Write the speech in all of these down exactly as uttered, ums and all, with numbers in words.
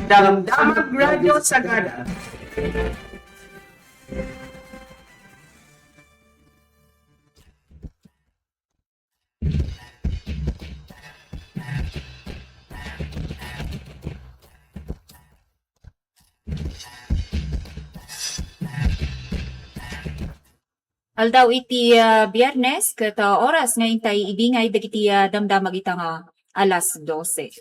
Damdamag Radio Sagada. Aldaw iti, ah, Biyernes, ket, ah, oras nga intay ibingay dagiti, ah, damdamag ita nga alas dose.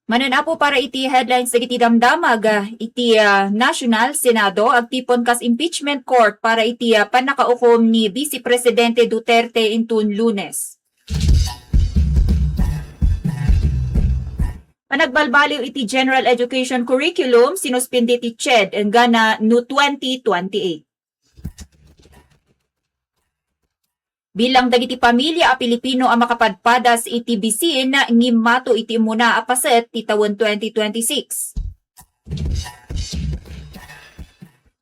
Manen apo para iti headlines dagiti damdamag, ah, iti, ah, National Senado agtipon kas impeachment court para iti, ah, pannakaukom ni Vice Presidente Duterte inton Lunes. Panagbalbaliw iti General Education Curriculum, sinuspindi ti CHED enggana no twenty twenty-eight. Bilang dagiti pamilia a Pilipino a makapadpadas iti bisin, ngimmato iti umuna a paset ti tawen twenty twenty-six.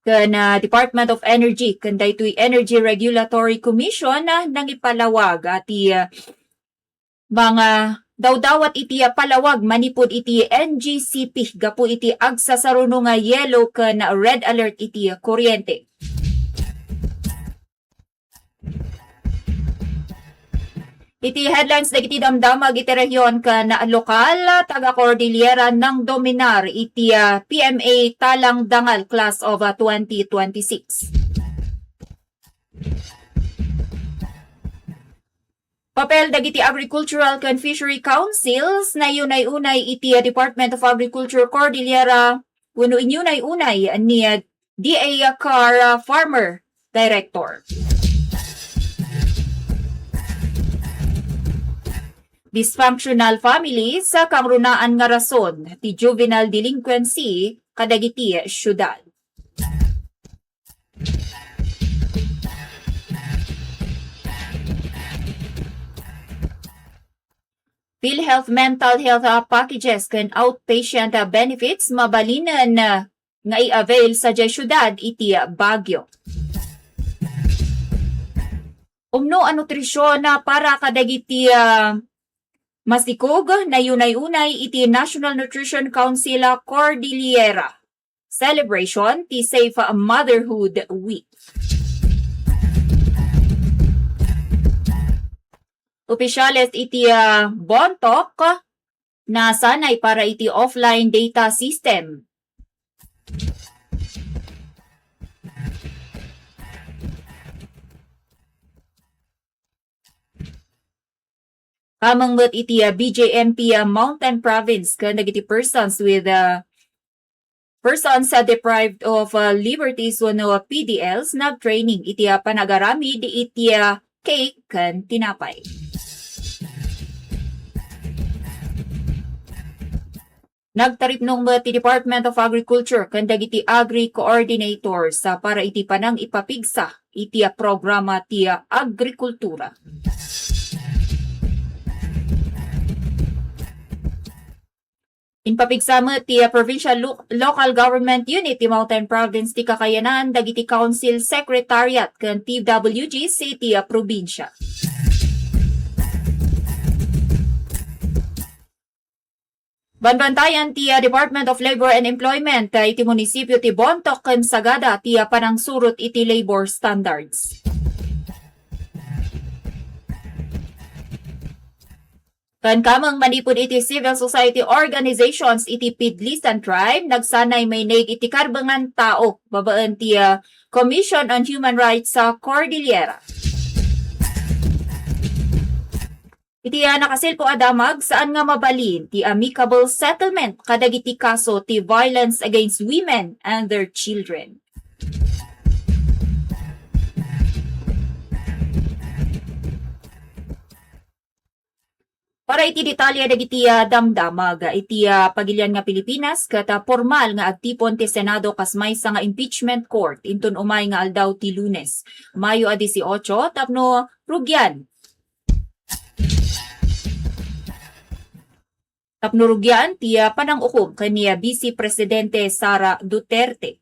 Ken, ah, Department of Energy ken daytoy Energy Regulatory Commission, ah, nangipalawag, ah, ti, ah, mangdawdawat iti, ah, palawag manipud iti N G C P gapu iti agsasaruno nga yellow ken red alert iti, ah, kuryente. Iti headlines dagiti damdamag iti rehiyon ken lokal, taga Cordillera nangdominar iti, ah, P M A Talang Dangal Class of, ah, twenty twenty-six. Papel dagiti Agricultural ken Fishery Councils, naiunay-unay iti Department of Agriculture Cordillera wenno inyunay-unay ni D A Carr, Farmer Director. Dysfunctional families, kangrunaan nga rason ti juvenile delinquency kadagiti siudad. PhilHealth mental health, ah, packages ken outpatient, ah, benefits mabalinen, ah, nga i-avail sadiay siudad iti, ah, Baguio. Umno a nutrision, ah, para kadagiti, ah, masikog, naiunay-unay iti National Nutrition Council, ah, Cordillera celebration ti Safe Motherhood Week. Opisyales iti, ah, Bontoc nasanay para iti offline data system. Kameng met iti, ah, B J M P, ah, Mountain Province ken dagiti persons with, ah, persons, ah, deprived of, ah, liberties wenno, ah, P D Ls nagtraining iti, ah, panagaramid iti, ah, cake ken tinapay. Nagtaripnong met ti Department of Agriculture ken dagiti agri-coordinators, ah, para iti panangipapigsa iti, ah, programa ti, ah, agrikultura. Impapigsa met ti, ah, Provincial Lo-, Local Government Unit ti Mountain Province ti kakayanan dagiti Council Secretariat ken T W Gs iti, ah, probinsya. Banbantayan ti, ah, Department of Labor and Employment, ah, iti munisipio ti Bontoc ken Sagada ti, ah, panangsurot iti labor standards. Ken kameng manipud iti civil society organizations iti Pidlisan Tribe, nagsanay mainig iti karbengan tao babaen ti, ah, Commission on Human Rights sa Cordillera. Iti, ah, nakasilpo a damag, saan nga mabalin ti amicable settlement kadagiti kaso ti violence against women and their children. Para iti detalye dagiti, ah, damdamag, iti, ah, pagilian nga Pilipinas, ket, ah, pormal nga agtipon ti Senado kas maysa nga impeachment court inton umay nga aldaw ti Lunes, Mayo a dieciocho, tapno rugian Tapno rugian ti, ah, panangukom ken ni, ah, Vice Presidente Sara Duterte.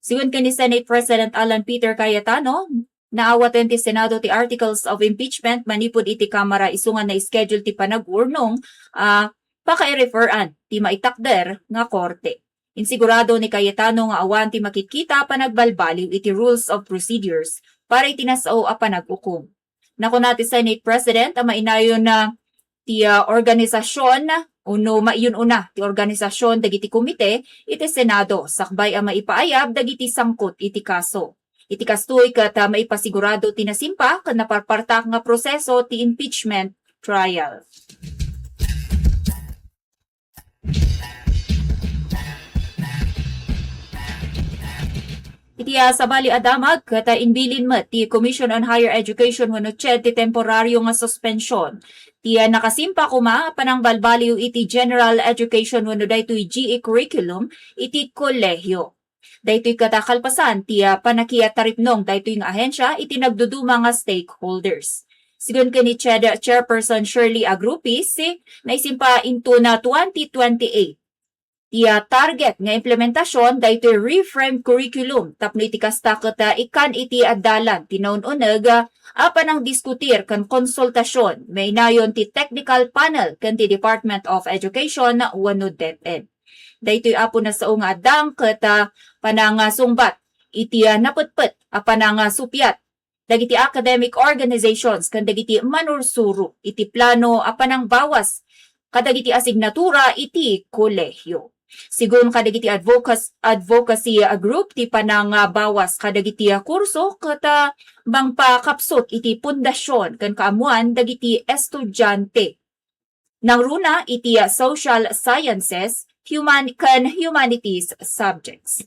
Sigun ken ni Senate President Alan Peter Cayetano, naawaten ti Senado ti articles of impeachment manipud iti Kamara isu nga na-schedule ti panag-urnong a pakaireferan ti maitakder nga korte. Insigurado ni Cayetano nga awan ti makitkita a panagbalbaliw iti rules of procedures para iti nasao a panag-ukom. Nakuna ti Senate President a mainayon na ti, ah, organisasyon, uno maiyun-una ti organisasyon dagiti komite iti Senado sakbay a maipaayab dagiti sangkot iti kaso. Iti kastoy ket, ah, maipasigurado ti nasimpa ken naparpartak nga proseso ti impeachment trial. Iti, ah, sabali a damag, ket, ah, imbilin met ti Commission on Higher Education wenno CHED ti temporario nga suspension. Ti, ah, nakasimpa koma a panangbalbaliw iti General Education wenno daytoy G E curriculum iti kolehio. Daytoy ket a kalpasan ti, ah, panakiataripnong daytoy nga ahensya iti nagduduma nga stakeholders. Sigun ken ni CHED Chairperson Shirley Agrupis, naisimpa inton twenty twenty-eight ti, ah, target nga implementasion daytoy reframed curriculum tapno iti kasta ket, ah, ikkan iti addalan ti naun-uneg, ah, a panangdiskutir ken konsultasion mainayon ti technical panel ken ti Department of Education wenno DepEd. Daytoy apo nasao nga addang ket, ah, panangasungbat iti, ah, napetpet a panangasupiat dagiti academic organizations ken dagiti manursuro iti plano a panangbawas kadagiti asignatura iti kolehio. Sigun kadagiti advocac-, advocacy group ti panangbawas kadagiti kurso ket, ah, mangpakapsut iti pundasion ken kaammuan dagiti estudiante. Nangruna iti, ah, social sciences, human, ken humanities subjects.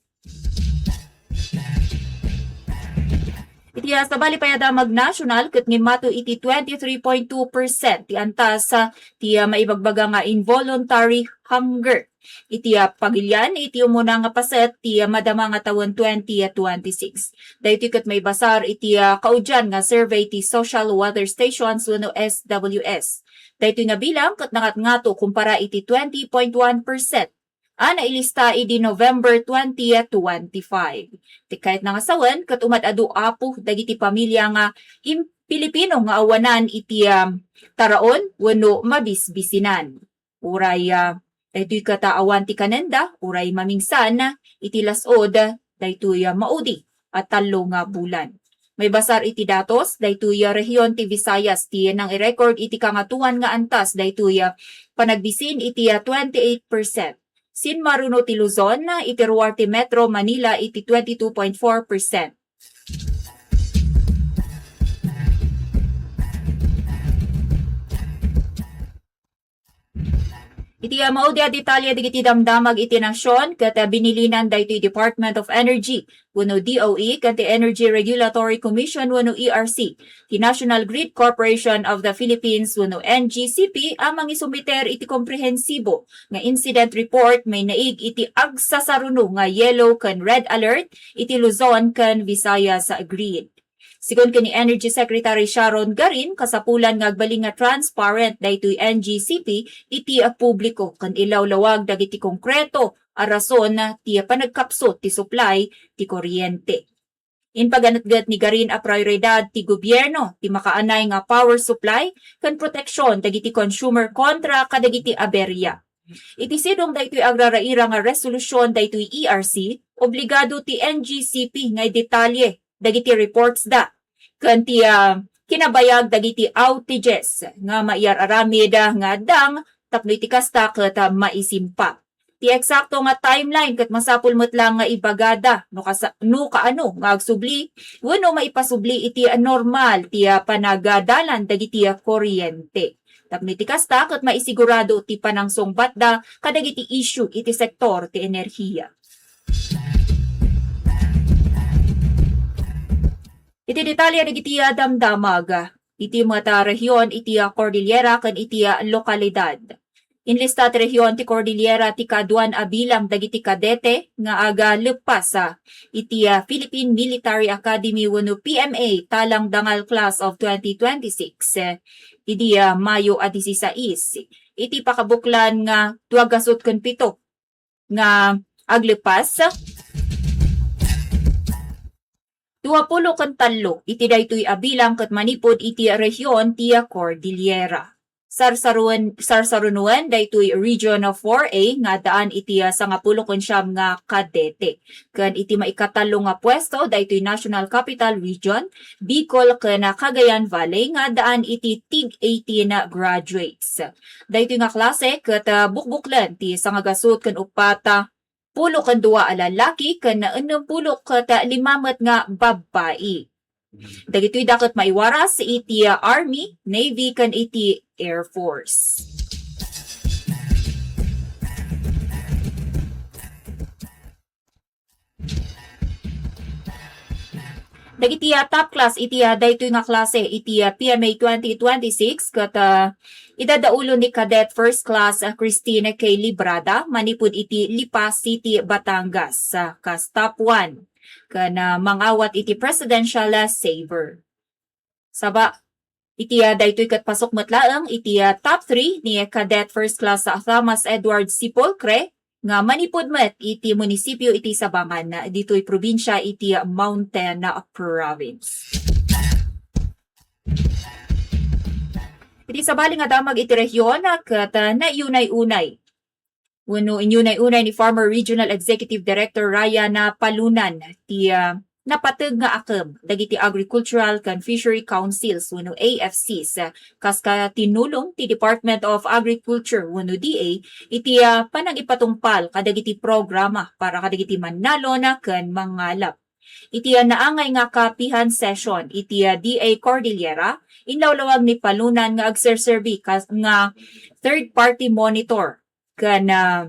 Iti, ah, sabali pay a damag national ket ngimmato iti twenty-three point two percent ti antas, ah, ti, ah, maibagbaga nga involuntary hunger. Iti, ah, pagilian iti umuna nga paset ti, ah, madama nga tawen twenty twenty-six. Daytoy ket maibasar iti, ah, kaudian nga survey ti Social Weather Stations wenno S W S. Daytoy nga bilang ket nangatngato kumpara iti twenty point one percent a nailista idi November twenty twenty-five. Ti kayatna nga sawen ket umad-adu apo dagiti pamilia nga im-, Pilipino nga awanan iti, um, taraon wenno mabisbisinan. Uray, ah, daytoy ket a awan ti kanenda, uray mamingsan iti las-ud, daytoy, ah, maudi a tallo nga bulan. Maibasar iti datos, daytoy, ah, rehiyon ti Visayas ti nang-irecord iti kangatoan nga antas daytoy, ah, panagbisin iti, ah, twenty-eight percent. Sinmaruno ti Luzon iti ruar ti Metro Manila iti twenty-two point four percent. Iti, ah, maudi a detalye dagiti damdamag iti nasion, ket, ah, binilinan daytoy Department of Energy wenno D O E ken ti Energy Regulatory Commission wenno E R C, ti National Grid Corporation of the Philippines wenno N G C P a mangisumiter iti komprehensibo nga incident report mainaig iti agsasaruno nga yellow ken red alert iti Luzon ken Visayas grid. Sigun ken ni Energy Secretary Sharon Garin, kasapulan nga agbalin nga transparent daytoy N G C P iti publiko ken ilawlawag dagiti konkreto a rason ti panagkapsut ti supply ti kuryente. Impaganetget ni Garin a prioridad ti gobierno ti makaanay nga power supply ken proteksyon dagiti consumer kontra kadagiti aberya. Iti sidong daytoy agraraira nga resolusyon daytoy E R C, obligado ti N G C P nga idetalye dagiti reports da ken ti, ah, kinabayag dagiti outages nga maiyar-aramid, ah, nga addang tapno iti kasta ket, ah, maisimpa. Ti eksakto nga timeline ket masapul met lang nga ibagada no kasa-, no kaano nga agsubli wenno maipasubli iti normal ti, ah, panagdalan dagiti, ah, kuryente. Tapno iti kasta ket maisigurado ti panangsungbatda kadagiti issue iti sektor ti enerhiya. Iti detalye dagiti, ah, damdamag, iti met a rehiyon iti, ah, Cordillera ken iti, ah, lokalidad. Inlista ti rehiyon ti Cordillera ti kaaduan a bilang dagiti kadete nga agleppas, ah, iti, ah, Philippine Military Academy wenno P M A Talang Dangal Class of twenty twenty-six, eh, idi, ah, Mayo a disisais. Iti pakabuklan nga dua gasut ken pito nga agleppas. Dua pulo ken tallo iti daytoy a bilang ket manipud iti rehiyon ti Cordillera. Sarsaruen-, sarsarunuen daytoy Region four A nga addaan iti sangapulo ken siam nga kadete. Ken iti maikatallo nga puesto daytoy National Capital Region, Bicol ken Cagayan Valley nga addaan iti tig eighteen graduates. Daytoy nga klase ket, ah, bukbuklen ti sangagasut ken uppat a pulo ken dua a lalaki ken ennem pulo ket lima met nga babbai. Dagitoy da ket maiwaras iti Army, Navy, ken iti Air Force. Dagiti, ah, top class iti, ah, daytoy nga klase iti, ah, P M A twenty twenty-six ket, ah, idadaulon ni Cadet First Class, ah, Christine K. Librada manipud iti Lipa City, Batangas, ah, kas top one. Ken, ah, mangawat iti Presidential, ah, Saver. Saba, iti, ah, daytoy ket pasok met laeng iti, ah, top three ni Cadet First Class, ah, Thomas Edward Sepulcre nga manipud met iti munisipio iti Sabangan, ditoy probinsia iti Mountain Province. Iti sabali nga damag iti rehiyon, ket, ah, naiunay-unay wenno inyunay-unay ni former Regional Executive Director Ryan Palunan ti, ah, napateg nga akem dagiti Agricultural ken Fishery Councils wenno A F Cs, ah, kas ka tinulong ti Department of Agriculture wenno D A iti, ah, panangipatungpal kadagiti programa para kadagiti mannalon ken mangalap. Iti, ah, naangay nga kaapihan session iti, ah, D A Cordillera, inlawlawag ni Palunan nga agserserbi kas-, nga third party monitor ken, ah,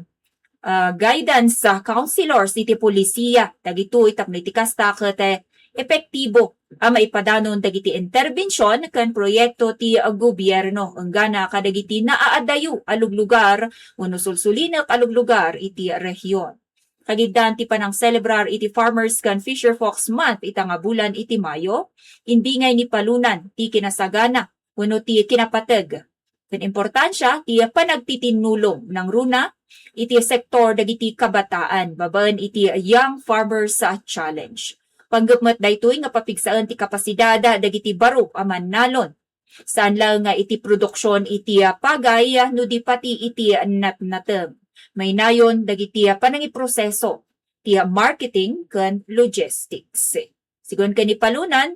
ah, guidance, ah, counselors iti pulisiya dagitoy tapno iti kasta ket, eh, epektibo a maipadanon dagiti interbension ken proyekto ti gobierno enggana kadagiti naaadayo a luglugar wenno sulsulinek a luglugar iti rehiyon. Kagiddan ti panangselebrar iti Farmers ken Fisherfolks Month ita nga bulan iti Mayo, imbingay ni Palunan ti kinasagana wenno ti kinapateg ken importansia ti panagtitinnulong nangruna iti sektor dagiti kabataan babaen iti Young Farmers, ah, Challenge. Panggep met daytoy nga papigsaen ti kapasidad dagiti baro a mannalon. Saan laeng nga iti produksion iti, ah, pagay, ah, no di pati iti natnateng. Mainayon dagiti, ah, panangiproseso ti, ah, marketing ken logistics. Sigun ken ni Palunan,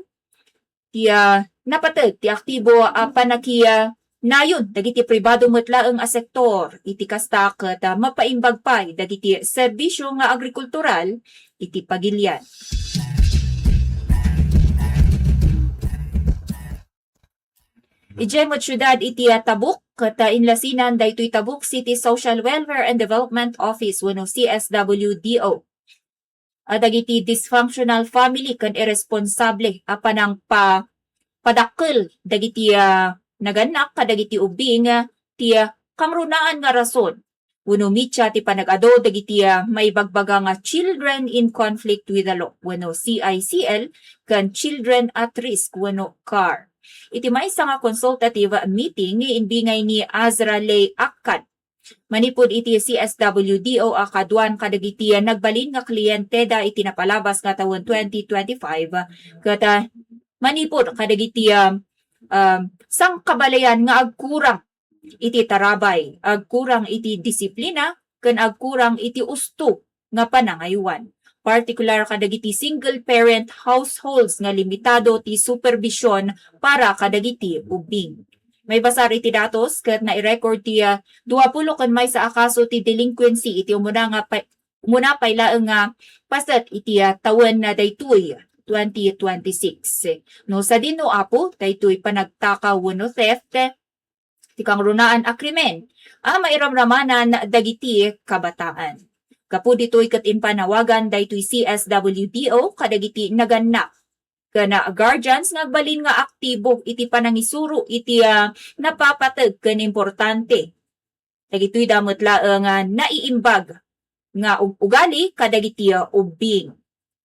ti, ah, napateg ti aktibo a pannaki-, ah, nayon dagiti pribado met laeng a sektor iti kasta ket, ah, mapaimbag pay dagiti serbisio nga agrikultural iti pagilian. Idiay met siudad iti, ah, Tabuk, ket, ah, inlasinan daytoy Tabuk City Social Welfare and Development Office wenno C S W D O. Ah, dagiti dysfunctional family ken irresponsable a panangpa-, padakkel dagiti, ah, nagannak kadagiti ubbing, ah, ti, ah, kangrunaan nga rason wenno mitsa ti panag-adu dagiti, ah, maibagbaga nga Children in Conflict with the Law wenno C I C L ken Children at Risk wenno car. Iti maysa nga consultative meeting, imbingay ni Azra Ley Akkan manipud iti C S W D O a kaduan kadagiti nagbalin nga kliyenteda iti napalabas nga tawen twenty twenty-five, ket, ah, manipud kadagiti, ah, um, sangkabalayan nga agkurang iti tarabay, agkurang iti disiplina, ken agkurang iti usto nga panangaywan, partikular kadagiti single-parent households nga limitado ti superbision para kadagiti ubbing. Maibasar iti datos ket nairecord ti, ah, dua pulo ken maysa a kaso ti delinquency iti umuna nga pa-, umuna pay laeng nga paset iti, ah, tawen na daytoy, twenty twenty-six. No sadino, Apo, daytoy panagtakaw wenno theft, ti kangrunaan a krimen a mairamramanan dagiti kabataan. Gapu ditoy ket impanawagan daytoy C S W D O kadagiti nagannak ken guardians nga agbalin nga aktibo iti panangisuro iti, ah, napapateg ken importante. Dagitoy da met laeng nga naiimbag nga ug-, ugali kadagiti, ah, ubbing.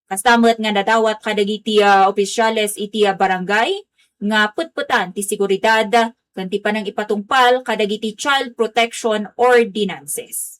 Kasta met nga nadawat kadagiti, ah, opisyales iti, ah, barangay nga petpetan ti seguridad ken ti panangipatungpal kadagiti child protection ordinances.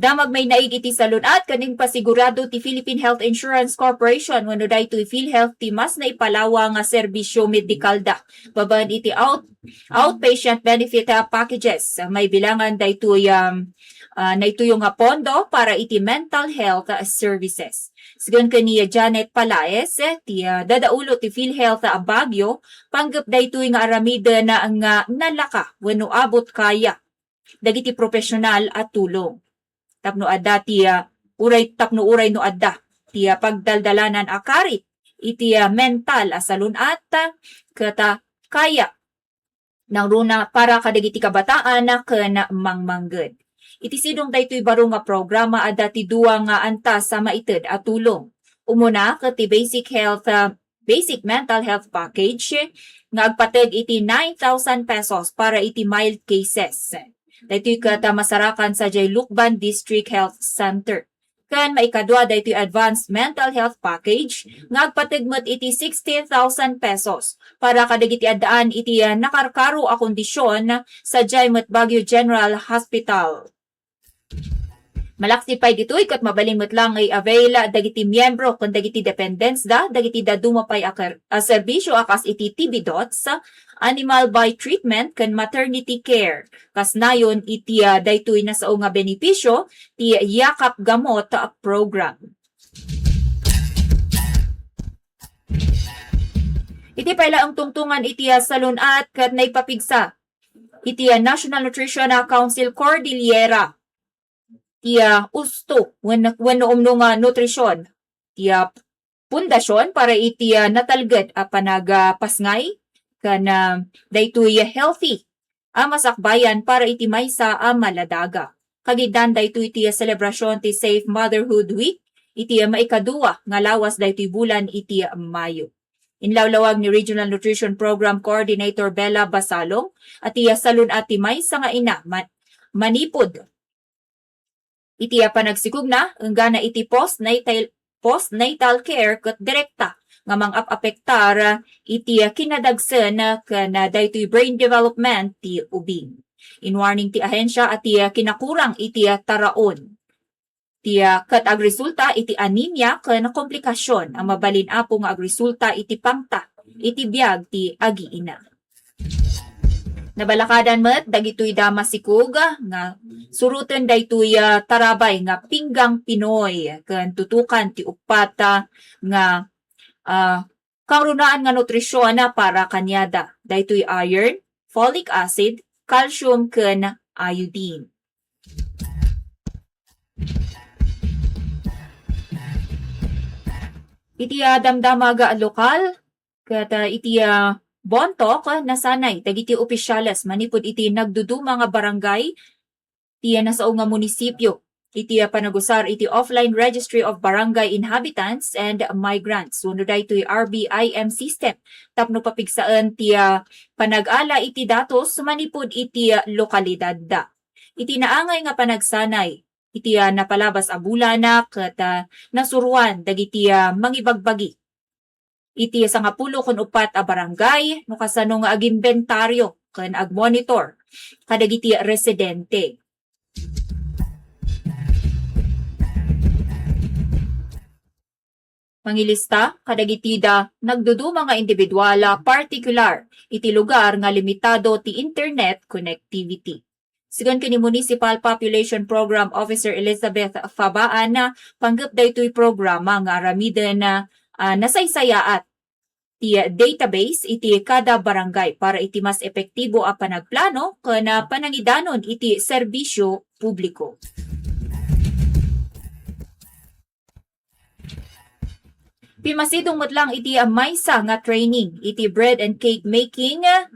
Damag may naig iti salun-at ken impasigurado ti Philippine Health Insurance Corporation wenno daytoy PhilHealth ti mas naipalawa nga serbisyo medikalda babaen iti out-, outpatient benefit, ah, packages. Maibilangan daytoy, um, ah, naituyo nga pondo para iti mental health, ah, services. Sigun ken ni Janet Palaez, ti, ah, dadaulo ti PhilHealth, ah, Baguio, panggep daytoy nga aramiden nga nalaka wenno abot kaya dagiti profesional a tulong. Tapno adda ti, ah, uray, tapno uray no adda ti, ah, pagdaldalanan a karit iti, ah, mental a salun-at, ket, ah, kaya nangruna para kadagiti kabataan ken mangmangged. Iti sidong daytoy baro nga programa, adda ti dua nga antas a maited a tulong. Umuna ket ti basic health, ah, basic mental health package nga agpateg iti nine thousand pesos para iti mild cases. Daytoy ket, ah, masarakan sadiay Lucban District Health Center. Ken maikadua daytoy advanced mental health package nga agpateg met iti sixteen thousand pesos para kadagiti addaan iti, ah, nakarkaro a kondisyon sadiay met Baguio General Hospital. Malaksid pay ditoy ket mabalin met lang nga i-avail dagiti miyembro ken dagiti dependents da dagiti dadduma pay a ker-, a serbisyo a kas iti T B dots, animal bite treatment ken maternity care. Kasnayon iti, ah, daytoy nasao nga benepisio ti Yakap Gamot Program. Iti pay laeng tungtungan iti, ah, salun-at ket naipapigsa iti, ah, National Nutrition, ah, Council Cordillera ti, ah, usto wen-, wenno umno nga nutrisyon ti, ah, pundasyon para iti, ah, natalged a panagpasngay ken, ah, daytoy healthy a masakbayan para iti maysa a maladaga. Kagiddan daytoy ti selebrasyon ti Safe Motherhood Week iti maikadua nga lawas daytoy bulan iti Mayo. Inlawlawag ni Regional Nutrition Program Coordinator Bella Basalong a ti salun-at ti maysa nga ina ma-, manipud iti panagsikogna enggana iti postnatal, postnatal care ket direkta nga mangap-apektar iti kinadagsen ken daytoy brain development ti ubing. Inwarning ti ahensya a ti kinakurang iti taraon ti, ah, ket agresulta iti anemia ken komplikasyon a mabalin apo nga agresulta iti pangta iti biag ti agiina. Nabalakadan met dagitoy da masikog nga suroten daytoy, ah, tarabay nga pinggang Pinoy ken tutukan ti uppat, ah, nga, ah, kangrunaan nga nutrisyon para kaniada. Daytoy iron, folic acid, calcium ken iodine. Iti, ah, damdamag a lokal, ket, ah, iti, ah, Bontoc, nasanay dagiti opisyales manipud iti nagduduma nga barangay ti nasao nga munisipio iti, ah, panagusar iti offline registry of barangay inhabitants and migrants wenno daytoy R B I M system tapno papigsaen ti, ah, panag-ala iti datos manipud iti, ah, lokalidadda. Iti naangay nga panagsanay, iti, ah, napalabas a bulan, ah, ket, ah, nasuroan dagiti, ah, mangibagbagi iti sangapulo ken uppat a barangay no kasano nga agimbentario ken agmonitor kadagiti residente. Mangilista kadagiti da nagduduma nga individual a partikular iti lugar nga limitado ti internet connectivity. Sigun ken ni Municipal Population Program Officer Elizabeth Fabaan, panggep daytoy programa nga aramiden, ah, nasaysayaat ti database iti kada barangay para iti mas epektibo a panagplano ken, ah, panangidanon iti serbisyo publiko. Pimasidong met lang iti, ah, maysa nga training iti bread and cake making, ah,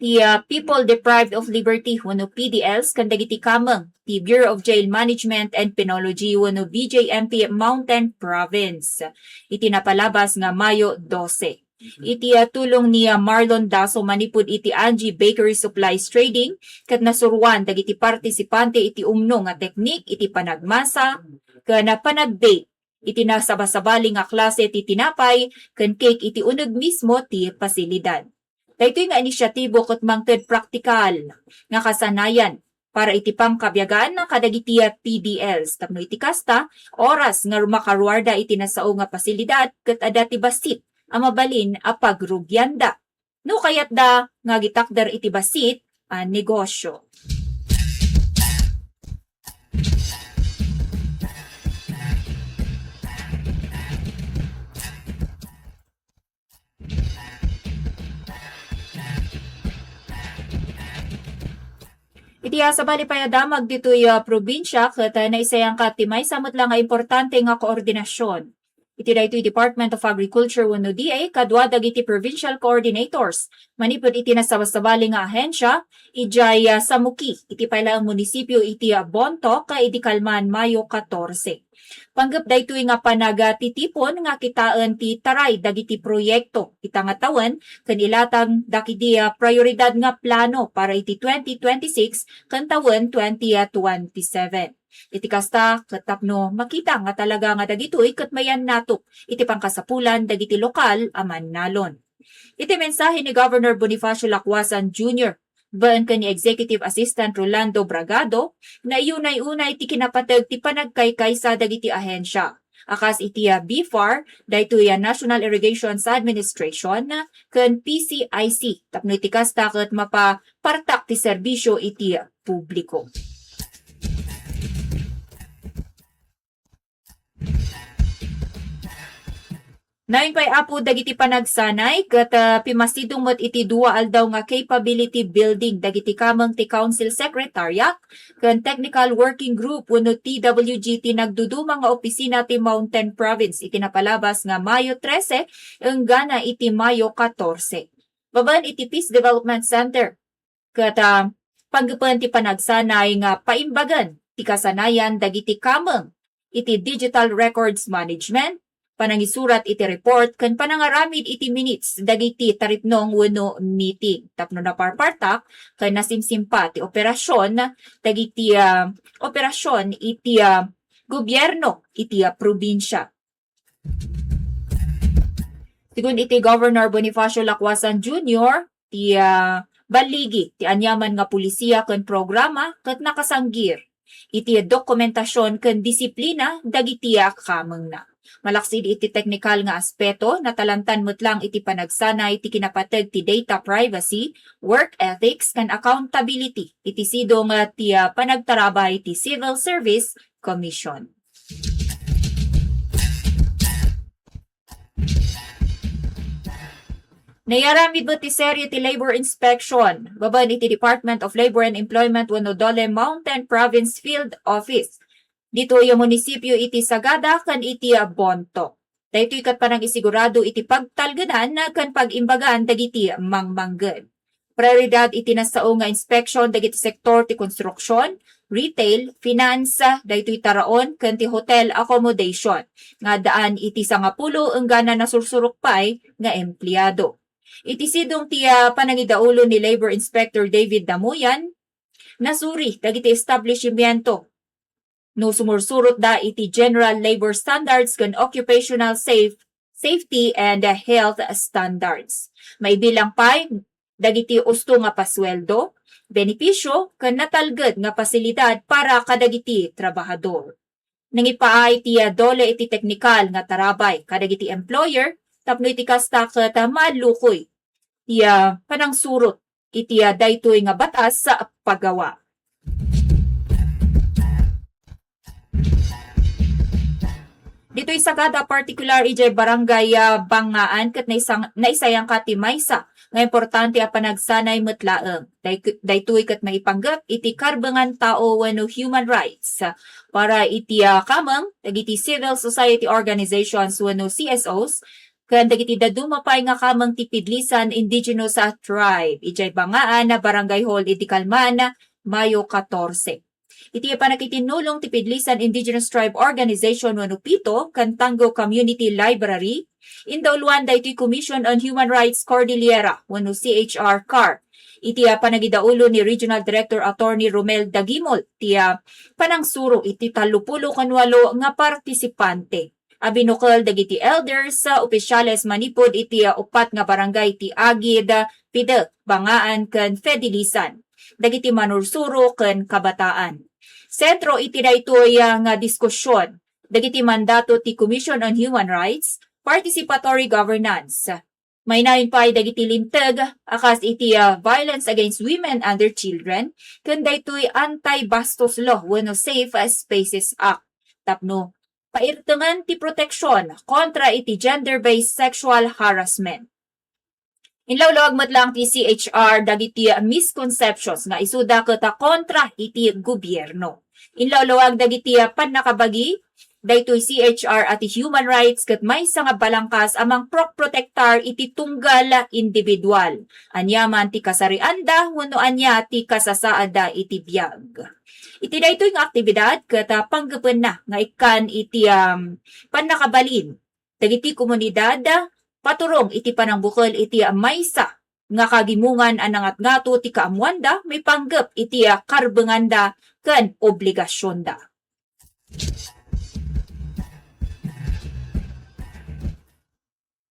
ti, ah, people deprived of liberty wenno P D Ls ken dagiti kameng ti Bureau of Jail Management and Penology wenno B J M P Mountain Province iti napalabas nga Mayo dose. Iti, ah, tulong ni, ah, Marlon Daso manipud iti Angie Bakery Supplies Trading ket nasuroan dagiti partisipante iti umno nga teknik iti panagmasa ken, ah, panag-bake iti nasabasabali nga klase ti tinapay ken cake iti uneg mismo ti pasilidad. Daytoy nga inisyatibo ket mangted praktikal nga kasanayan para iti pangkabiagan kadagiti P D Ls. Tapno iti kasta, oras nga makaruarda iti nasao nga pasilidad ket adda ti bassit a mabalin a pagrugianda no kayatda nga agitakder iti bassit a negosio. Iti, ah, sabali pay a damag ditoy, ah, probinsia, ket, ah, naisayangka ti maysa met la nga importante nga koordinasion iti daytoy Department of Agriculture wenno D A kadua dagiti provincial coordinators manipud iti nasabasabali nga ahensia idiay, ah, Samuki, iti pay laeng munisipio iti, ah, Bontoc, ah, idi kalman Mayo katorse. Panggep daytoy nga panagatitipon nga kitaen ti taray dagiti proyekto ita nga tawen ken ilatag dakidi, ah, prioridad nga plano para iti twenty twenty-six ken tawen twenty twenty-seven. Iti kasta, ket tapno makita nga talaga nga dagitoy ket mayannato iti pangkasapulan dagiti lokal a mannalon. Iti mensahe ni Governor Bonifacio Lacuasan Junior, baen ken ni Executive Assistant Rolando Bragado, naiyunay-unay ti kinapateg ti panagkaykaysa dagiti ahensia a kas iti, ah, BFAR, daytoy, ah, National Irrigation Administration, ken P C I C, tapno iti kasta ket mapapartak ti serbisio iti publiko. Nayon pay, Apo, dagiti panagsanay ket, ah, pimasidong met iti dua aldaw nga capability building dagiti kameng ti Council Secretariat ken Technical Working Group wenno T W G ti nagduduma nga opisina ti Mountain Province iti napalabas nga Mayo trese enggana iti Mayo katorse. Babaen iti Peace Development Center, ket, ah, panggepen ti panagsanay nga paimbagen ti kasanayan dagiti kameng iti digital records management, panangisurat iti report, ken panangaramid iti minutes dagiti taripnong wenno meeting tapno naparpartak ken nasimsimpa ti operasion dagiti, ah, operasion iti, ah, gobierno iti, ah, probinsia. Sigun iti Governor Bonifacio Lacuasan Junior, ti, ah, balligi ti aniaman nga pulisiya ken programa ket nakasanggir iti dokumentasion ken disiplina dagiti, ah, kamengna. Malaksid iti teknikal nga aspeto, natalantan met lang iti panagsanay ti kinapateg ti data privacy, work ethics, ken accountability iti sidong, ah, ti, ah, panagtarabay ti Civil Service Commission. Naiaramid met ti serie ti labor inspection babaen iti Department of Labor and Employment wenno DOLE Mountain Province Field Office ditoy a munisipio iti Sagada ken iti Bontoc. Daytoy ket panangisigurado iti pagtalgedan ken pag-imbagan dagiti mangmangngeg. Prioridad iti nasao nga inspeksion dagiti sektor ti konstruksion, retail, finance, daytoy taraon, ken ti hotel accommodation nga addaan iti sangapulo enggana nasursurok pay nga empleado. Iti sidong ti, ah, panangidaulo ni Labor Inspector David Damuyan, nasuri dagiti establishmento no sumursurotda iti general labor standards ken occupational safe-, safety and health standards. Maibilang pay dagiti usto nga pasueldo, benepisio, ken natalged nga pasilidad para kadagiti trabahador. Nangipaay ti, ah, DOLE iti teknikal nga tarabay kadagiti employer tapno iti kasta ket, ah, maallukoy ti, ah, panangsurot iti, ah, daytoy nga batas a paggawa. Ditoy Sagada, partikular idiay Barangay, ah, Bangaan, ket naisang-, naisayangka ti maysa nga importante a panagsanay met laeng. Day-, daytoy ket maipanggep iti karbengan tao wenno human rights para iti, ah, kameng dagiti civil society organizations wenno C S Os ken dagiti dadduma pay nga kameng ti Pidlisan Indigenous, ah, Tribe idiay Bangaan a Barangay Hall idi kalman, Mayo katorse. Iti panakitinnulong ti Pidlisan Indigenous Tribe Organization wenno PITO ken Tango Community Library, indauluan daytoy Commission on Human Rights Cordillera wenno C H R CAR. Iti, ah, panagidaulo ni Regional Director Attorney Romel Dagimol ti, ah, panangsuro iti tallopulo ken walo nga partisipante a binukel dagiti elders, ah, opisyales manipud iti, ah, uppat nga barangay ti Agid, ah, Pidec, Bangaan, ken Fedilisan. dagiti manursuro ken kabataan. Sentro iti daytoy, ah, nga diskusion dagiti mandato ti Commission on Human Rights, participatory governance. Mainayon pay dagiti linteg a kas iti, ah, Violence Against Women and Their Children ken daytoy Anti-Bastos Law wenno Safe Spaces Act tapno pairtengen ti proteksion kontra iti gender-based sexual harassment. Inlawlawag met laeng ti C H R dagiti misconceptions nga isuda ket kontra iti gobierno. Inlawlawag dagiti pannakabagi daytoy C H R a ti human rights ket maysa nga balangkas a mangproprotektar iti tunggal individual, ania man ti kasarianda wenno ania ti kasasaadda iti biag. Iti daytoy nga aktibidad ket, ah, panggepenna nga ikkan iti, um, pannakabalin dagiti komunidad, paturong iti panangbukel iti maysa nga kagimongan a nangatngato ti kaammoanda maipanggep iti karbenganda ken obligasionda.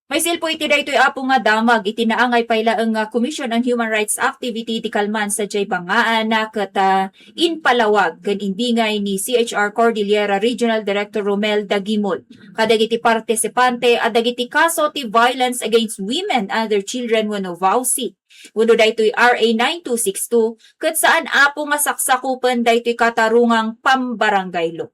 Maisilpo iti daytoy, Apo, nga damag iti naangay pay laeng nga Commission on Human Rights activity ti kalman sadiay bangngaan ket, ah, impalawag ken imbingay ni C H R Cordillera Regional Director Romel Dagimol kadagiti partisipante a dagiti kaso ti Violence Against Women and Their Children wenno VAWC wenno daytoy R A nine two six two ket saan, Apo, nga saksakupen daytoy katarungang pambarangay law.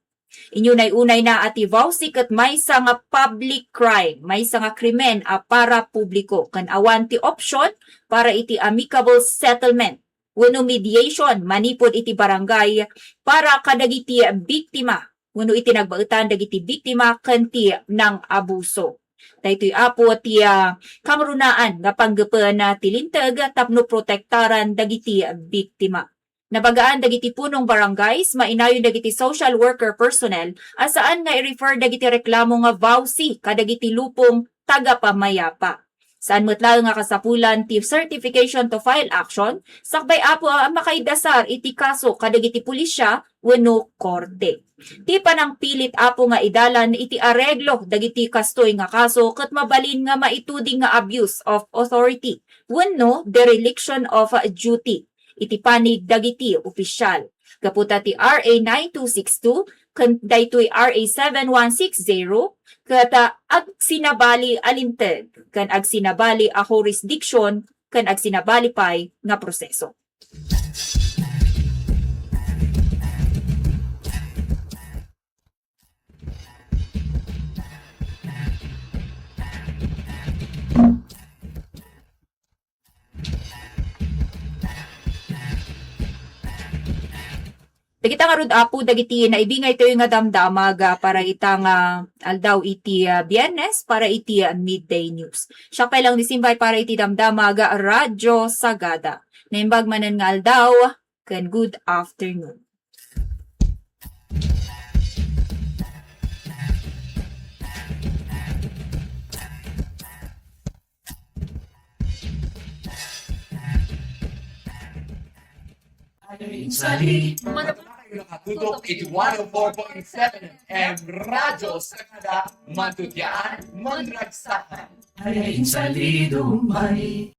Inunay-unayna a ti VAWC ket maysa nga public crime, maysa nga krimen a para publiko ken awan ti option para iti amicable settlement wenno mediation manipud iti barangay para kadagiti biktima wenno iti nagbaetan dagiti biktima ken ti nang-abuso. Daytoy, Apo, ti, ah, kangrunaan nga panggepen, ah, ti linteg tapno protektaran dagiti biktima. Nabagaan dagiti punong barangays, mainayon dagiti social worker personnel a saan nga i-refer dagiti reklamo nga VAWC kadagiti lupong tagapamayapa. Saan met laeng nga kasapulan ti certification to file action, sakbay, Apo, a makaidasar iti kaso kadagiti pulisya wenno korte. Ti panangpilit, Apo, nga idalan iti areglo dagiti kastoy nga kaso ket mabalin nga maituding nga abuse of authority wenno dereliction of duty iti panig dagiti opisyal. Gapu ta ti R A nine two six two ken daytoy R A seven one six zero ket, ah, agsinabali a linteg ken agsinabali a jurisdiction ken agsinabali pay nga proseso. Dagita ngarud, Apo, dagiti naibingaytayo nga damdamag, ah, para ita nga aldaw iti, ah, Biyernes, para iti, ah, midday news. Siak pay laeng ni Simbay para iti damdamag, ah, Radyo Sagada. Naimbag manen nga aldaw, ken good afternoon. Ay, sali. Nakatutok iti one oh four point seven F M Radyo Sagada, matutiaan, manragsakan. Ay, sali, dumay.